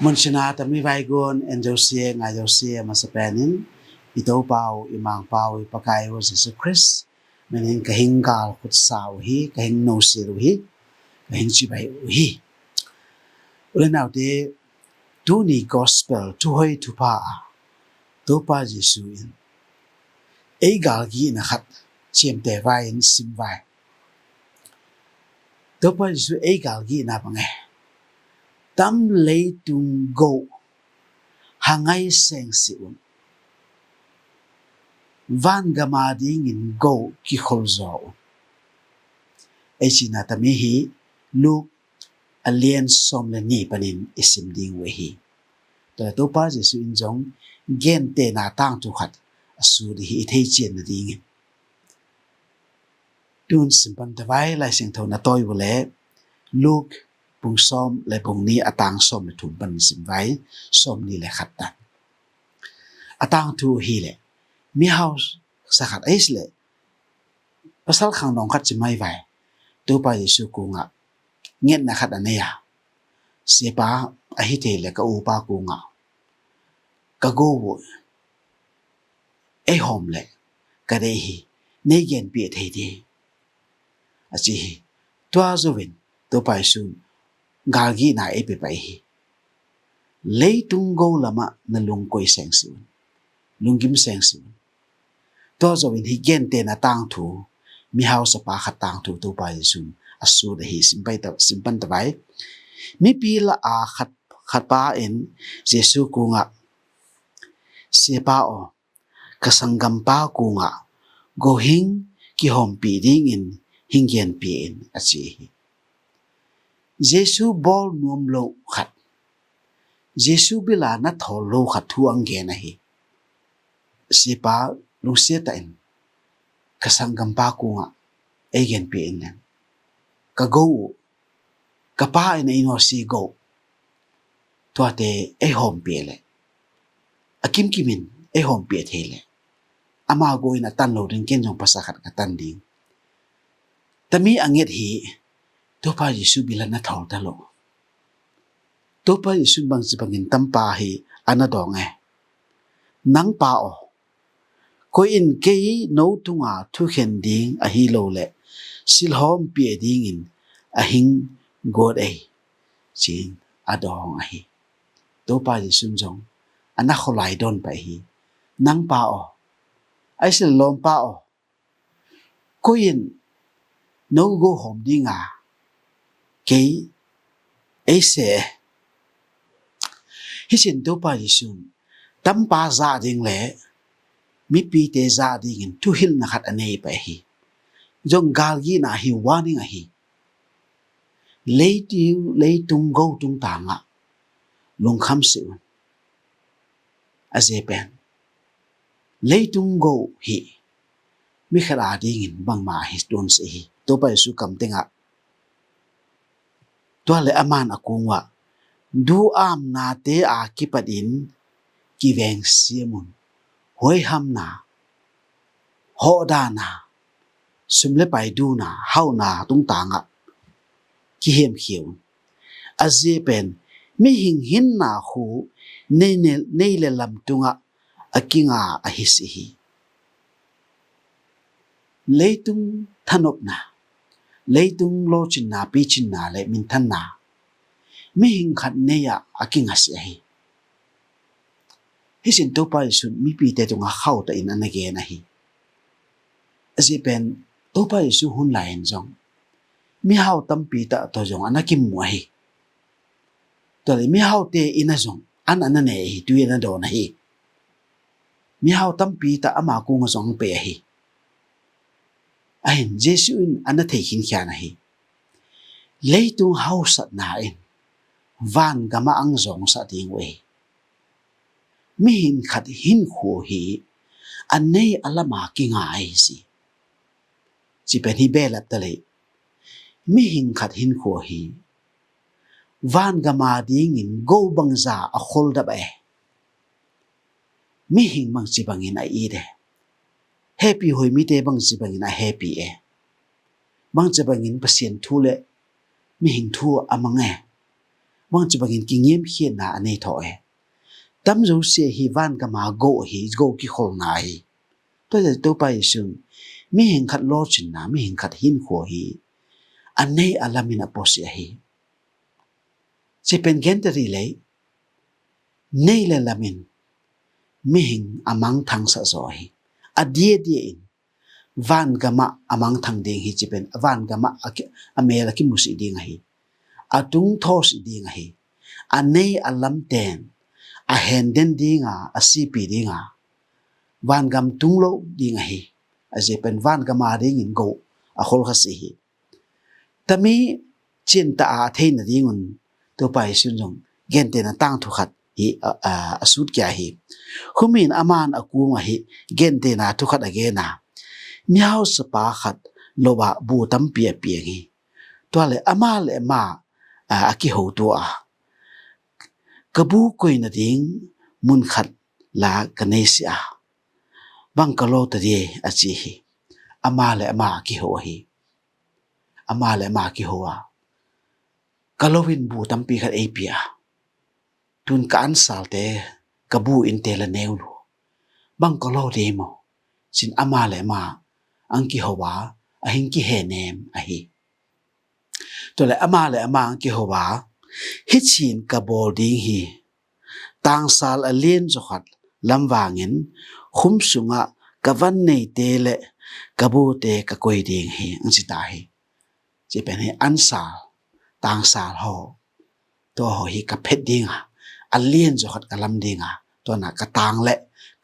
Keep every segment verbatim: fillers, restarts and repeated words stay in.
Mun sinah tami vaigun en zosia, ngai zosia, masa penin i Topa uh, i Mangpa uh, i Pakai uh Jesu Khrist minin ka hing gal khutsa uh hi, ka hing nosil uh hi, ka hing cibai uh hi. U le naute, tuni gospel thuhoi thupha ah Topa Jesu in ei galgihna khat ciamteh vai in sim vai. Topa Jesu ei galgihna bang e? Tam leitung go ha ngai seng si un. Vangam a dingin go kikhol zaw un. Ei cihna tami hi Luke a lian sawm le nih panin i sim ding uh ahi. Tua Topa Jesu in zong gentehna tangthu khat a sut hi i thei cian nadingin. Tun sim pan ta vai, Lai Siangtho na tawi uh le Luke bung sawm le bung nih a tang sawm le thum pan sim vai, sawm nih le khat tan. A tangthu hi le, mi hausa khat ei si le, pasal khang dong khat ci mai vai. Topa Jesu kungah ngetna khat a nei a, Siapa, a hi thei le ka upa kungah ka go uh ei hawm le ka deih hi, nei genpiah thei ding, a ci hi. Tua zo in Topa Jesu in galgihna ei pia pai hi. Leitung go lamah na lungkoi seng si un, lunggim seng si un. Tua zo in hi gentehna tangthu, mi hausa pa khat tangthu Topa Jesu in a sut ahi. Sim pan ta vai. Mipi lah a khat, khat pa in Jesu kungah, Siapa aw, ka sanggampa kungah go hing kihawmpih dingin hing genpih in, a ci hi. Jesu bawl nuam lo khat, Jesu bila na thawl lo khat thu ang gen ahi. Siapa, lungsiat tahin ka sanggampa kungah ei genpih in, ka go uh, ka pa in a inn uh a si go, tuate ei hawmpih le, a kimkimin ei hawmpih thei le, ama go in a tan lo ding, ken zong pasal khat ka tan ding. Tami a nget hi. Topa Jesu bila na thawl ta lo. Topa Jesu in bangci bangin tampa hi a na dawng e? Nang pa aw, koi in kei no tunga thukhen ding ahi lo le silhawmpih dingin a hing guat ei, ci-in a dawng ahi. Topa Jesu in zong a na kholai dawn pai hi. Nang pa aw, a i si le lawmpa aw, koi in no go hawm dinga kei ei se e? Hi sin Topa Jesu in tampa zah ding le mipite zah dingin thuhilhna khat a nei pai hi. Zong galgihna hi, warning ahi. Leitiu, leitung go tungtangah lungkham si un. A ze pen leitung go hi mi khat a dingin bangmah hi tuan si hi. Topa Jesu kam tengah, tua le aman a kung uh ah, duhamnate a kipatin kiveng siam un. Huaihamna, hawhdana, sum le pai duna, hauna tungtangah kihiamkhia un. A zia pen mihing hinna khu nei le, nei le lam tungah a kinga ahi si hi. Leitung thanopna, leitung lawhcinna, picinna le minthanna mihing khat nei-ah a kinga si ahi. Hi sin Topa Jesu in mipite tungah khauh tahin a na gen ahi. A zia pen Topa Jesu hun lai-in zong mihau tampi tah tawh zong a na kimu ahi. Tua le mihaute in a zong an a na nei ahi, tui a na dawn ahi. Mihau tampi tah ama kungah zong pei ahi. Ahin Jesu in a na thei khinkhian ahi. Leitung hausatna in vangamah ang zawngsah ding uh ahi. Mihing khat hinkhua hi a nei a lama kinga ahi si. Ci pen hi belap ta lei. Mihing khat hinkhua hi vangama dingin go bangza a kholdap e? Mihing bangci bangin a it e? Hehpih huai mite bangci bangin a hehpih e? Bangci bangin Pasian thu le mihing thu a mang e? Bang ci bangin kingiamkhiatna a nei thawh e. Tam zosia hi vangam a go hi, go kikholna hi. Tua Topa Jesu in mihing khat lawhcinna, mihing khat hinkhua hi. A nei a lamin a puasia hi. Ci pen genteri lei, nei le lamin mihing a mangthangsa zaw hi. A diadia in vangamah a mangthang ding hi ci pen, vangamah a, ki, a mel a kimusih ding ahi. A tungthawsih ding ahi. A nei a lamten a henden dinga, a sipi dinga, vangam tung lo ding ahi. A ci pen vangama dingin go a kholkhasi hi. Tami cinta a theina dingun Topa Jesu in zong gentena tangthu khat hi, a, a, a sut kia hi. Humin aman a kung ahi gentena thu khat a gena. Mihausapa khat lo a bu tampi a piang hi. Tua le ama le ama a, a kiho tua a, ka bu koina ding mun khat la ka nei si a, bang ka lo ta dia a ci hi. Ama le ama a kiho hi. Ama le ama a kiho a, ka lo in bu tampi khat ei pia. Tun ka ansalte, ka bu innte la neu lo. Bang ka lo dei maw? Cin ama le ama ang kiho a, a hing kihenem ahi. Tua le ama le ama ang kiho a, hi cin ka bawl ding hi. Tangsal a lian zawkhat lamvangin khum sungah ka van neite le ka bute ka koi ding hi, ang cita hi. Ci pen hi ansal, tangsal haw, tua haw hi ka phet dinga, a lian zawkhat ka lam dinga, tua na ka tang le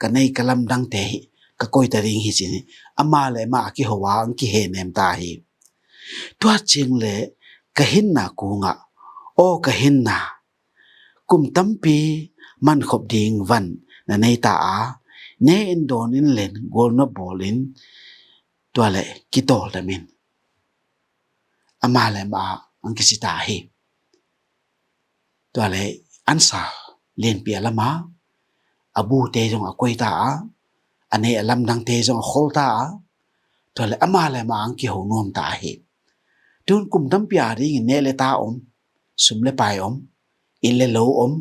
ka nei ka lamdangte hi ka koita ding hi cin hi. Ama le ama a kiho a ang kihenem ta hi. Tua cing le ka hinna kungah, aw ka hinna, kum tampi mankhop ding van na nei ta a, ne in dawn in len gualnop bawl in, tua le kitawl dam in. Ama le ama ang kici ta hi. Tua le ansa lianpi a lama, a bute zong a koi ta a, a nei a lamdangte zong a khol ta a, tua le ama le ama ang kiho nuam ta hi. Tun kum tampi a dingin ne le ta om, sum le pai om, inn le lo om.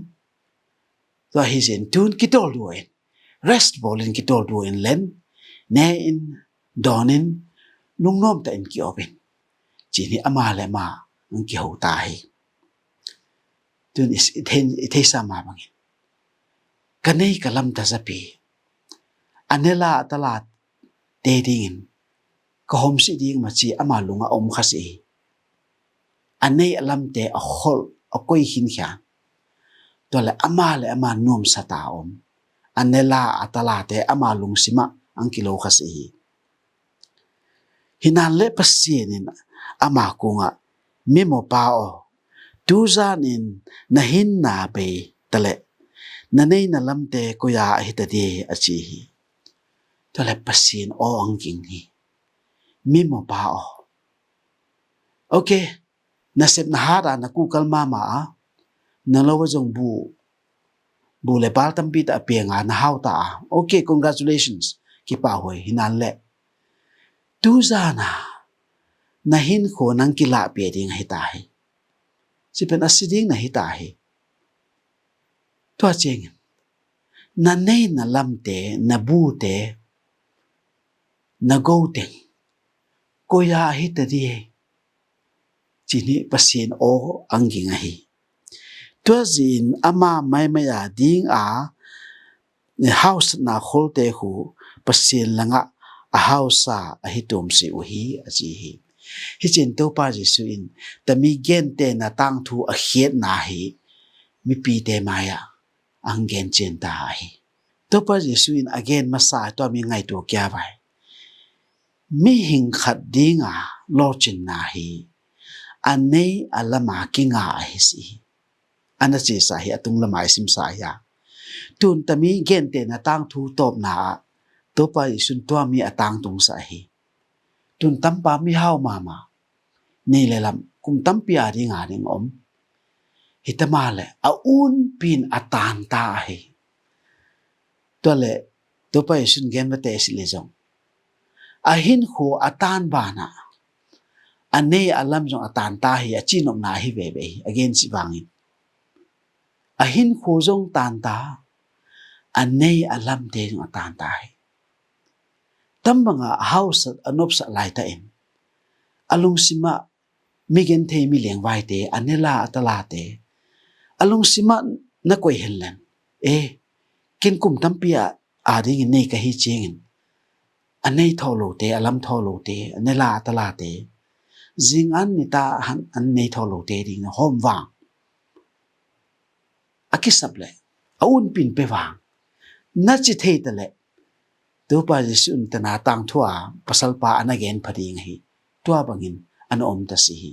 Tua hi zin tun kitawl dua in, rest bawl in kitawl dua in len, ne in, dawn in, nungnuam ta in ki-op in. Cin hi ama le ama ang kiho ta hi. Tun i, i thei, i theisa ma bangin, ka nei ka lam ta zapi, a ne la a ta la te dingin ka homsih ding ma ci ama lungah om kha si hi. A nei a lamte a khol a koi khinkhian. Tua le ama le ama nuamsa ta om, a ne la a ta late ama lungsimah ang kilo kha si hi. Hinan le Pasian in ama kungah, mi mawpa aw, tuzan in na hinna bei ta le na nei na lamte koi a ahi ta di a ci hi. Tua le Pasian aw ang ging hi. Mi mawpa aw. Ok, na sep na hat a na kukal mama a, na lo a zong bu, bu le bal tampi ta a piang a na hau ta a. Ok, congratulations. Kipahhuai, hinan le tuzan a na hinkhua nang kilahpia ding ahi ta hi. Ci pen a si ding na hi ta hi. Tua ciangin na nei na lamte, na bute, na go teng koi a ahi ta di hi. Cin hi Pasian aw ang ging ahi. Tua zin ama maimai a ding a hausatna kholte khu Pasian langah a hausa ahi tuam si uh hi a ci hi. Hi cin Topa Jesu in tami gentena tangthu a khiatna hi mipite mai-ah ang gen cian ta ahi. Topa Jesu in a gen masa tua mi ngaitua kia vai. Mihing khat dinga lawhcinna hi a nei a lama kinga ahi si hi. Ana cisa hi a tung lama i simsa hi a. Tun tami gentena tangthu tawpna ah Topa Jesu in tua mi a tangtungsa hi. Tun tampa mihau mama, nei le lam kum tampi a dinga ding om. Hi tama le a unpin a tanta ahi. Tua le Topa Jesu in gen mate si le zong a hinkhua a tan bana a nei a lam zong a tanta hi a cinopna ahi veve hi a gen si vangin. a hinkhua zong tanta, a nei a lamte zong a tanta hi. Tambanga a hausat a nopsah laitakin a lungsimah mi genthei mi lengvaite, a nela a talate a lungsimah na koih henlen, e, ken kum tampi a adingin nei ka hi ciangin a nei thawh lote, a lam thawh lote, a nela a talate, zingan nita an nei thawh lote ding na hawm vang. A kisap leh a unpin pe vang na ci thei ta leh, Topa Jesu in tana tangthu a pasalpa a na gen pha ding ahi. Tua bangin a na om ta si hi.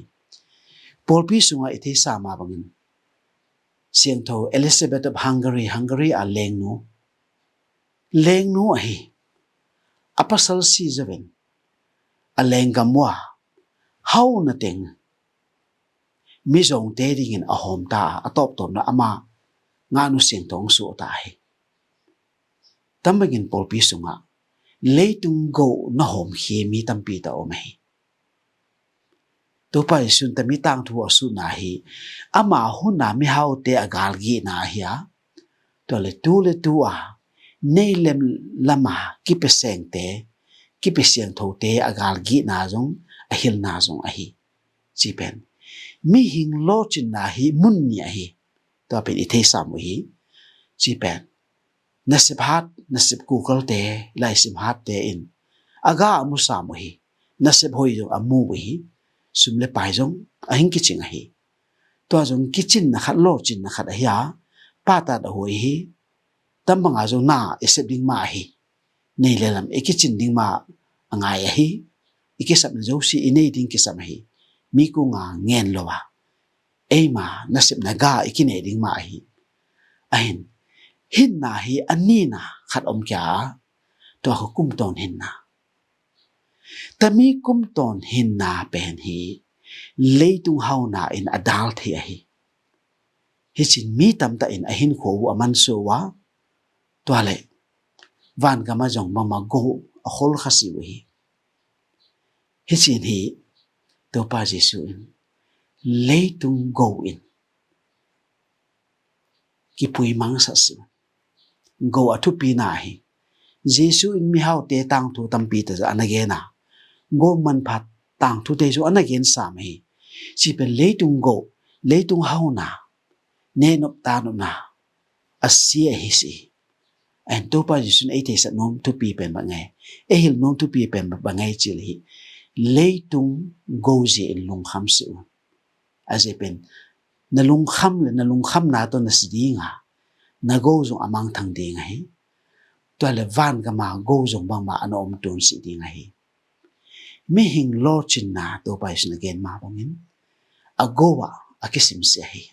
Pawlpi sungah i theisa mah bangin Siangtho Elizabeth of Hungary, Hungary a lengnu, lengnu ahi. A pasal si zoin a lenggam ua hau na teng mizawngte dingin a hawmta a, a tawptawpna ama ngahnu siangtho hong suahta ahi. Tambangin pawlpi sungah leitung go na hawmkhia mi tampi ta om ahi. Topa Jesu in tami tangthu a sutna hi, ama huna mihaute a galgihna ahi a, tua le tu le tu a nei lem lama kipia sengte, kipia siangthote a galgihna zong, a hilna zong ahi. Ci pen mihing lawhcinna hi mun ni ahi. Tua pen i theisam uh hi. Ci pen nasep hat, nasep kukalte, laisim hatte in a ga a mu sam uh hi. Nasep hoi zong a mu uh hi. Sum le pai zong a hing kicing ahi. Tua zong kicinna khat, lawhcinna khat ahi a, pahtawi a huai hi. Tambanga zong na i sep ding mah ahi. Nei le lam i kicin ding mah a ngai ahi. I kisapna zosi i nei ding kisam ahi. Mi kunga ngen lo a, eima nasepna ga i kinei ding mah ahi. Ahin hinna hi a nina khat om kia, tua kha kumtawn hinna. Tami kumtawn hinna pen hi leitung hauna in a dal thei ahi. Hicin mi tamtah in a hinkhua uh a mansuah uh a, tua le vangam a zong bangmah go a khol kha si uh hi. Hicin hi Topa Jesu in leitung go in kipui mangsa si uh. Go a thupina hi. Jesu in mihaute tangthu tampi ta a na gen a, go manpha tangthute zong a na gen sam hi. Ci pen leitung go, leitung hauna, nehnop tanopna a sia ahi si. Ahin Topa Jesu in ei theisat nuam thupi pen bang ngai, ei hilh nuam thupi pen bang ngai cil hi. Leitung go zia in lungkham si uh. A zia pen na lungkham le na lungkhamna tawh na si dinga, na go zong a mangthang ding ahi. Tua le vangama go zong bangmah a na om tun si ding ahi. Mihing lawhcinna Topa Jesu in a gen mah bangin a go ah a kisim si ahi.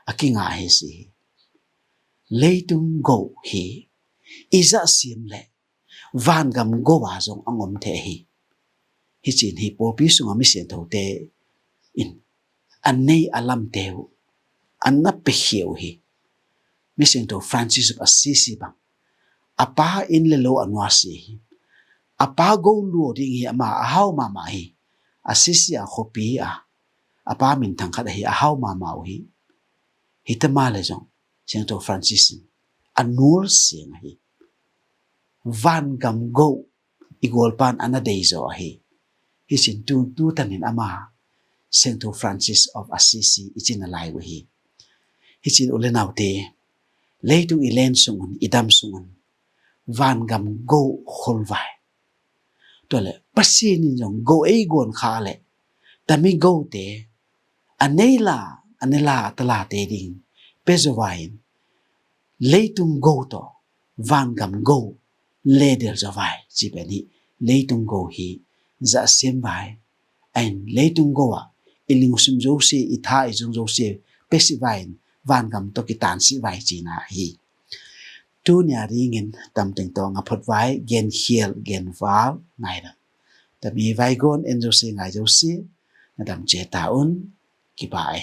A kinga ahi si hi. Leitung go hi i zah siam le vangam go a zong a ngom thei ahi. Hicin hi pawlpi sunga mi siangthote in a nei a lamte uh a na piakhia uh hi. Mi siangtho Francis of Assisi bang a pa inn le lo a nuasi hi. A pa go lua ding hi, ama a hau mahmah hi. Assisi a khuapi a a pa minthang khat ahi, a hau mahmah uh hi. Hita mah le zong siangtho Francis in a nul siang ahi. Vangam go i gualpan a na deizaw ahi. Hicin tu, tu tanin ama siangtho Francis of Assisi i cina lai uh hi. Hicin u le naute, leitung i len sungun, i dam sungun vangam go kholvai. Tua le Pasian in zong go ei guan kha le tami gote a nei la, a nei la a talate ding pe zo vai in leitung go tawh vangam go le del zo vai. Ci pen hi leitung go hi zah siam vai. Ahin leitung go ah i lungsim zosia, i tha i zung zosia pe si vai in vangam tawh kitan si vai cina hi. Tunia dingin tamteng tawh nga phot vai, genkhial genval ngaidam. Tami vaigon en zosia ngai zosia na dam cia ta un. Kipai.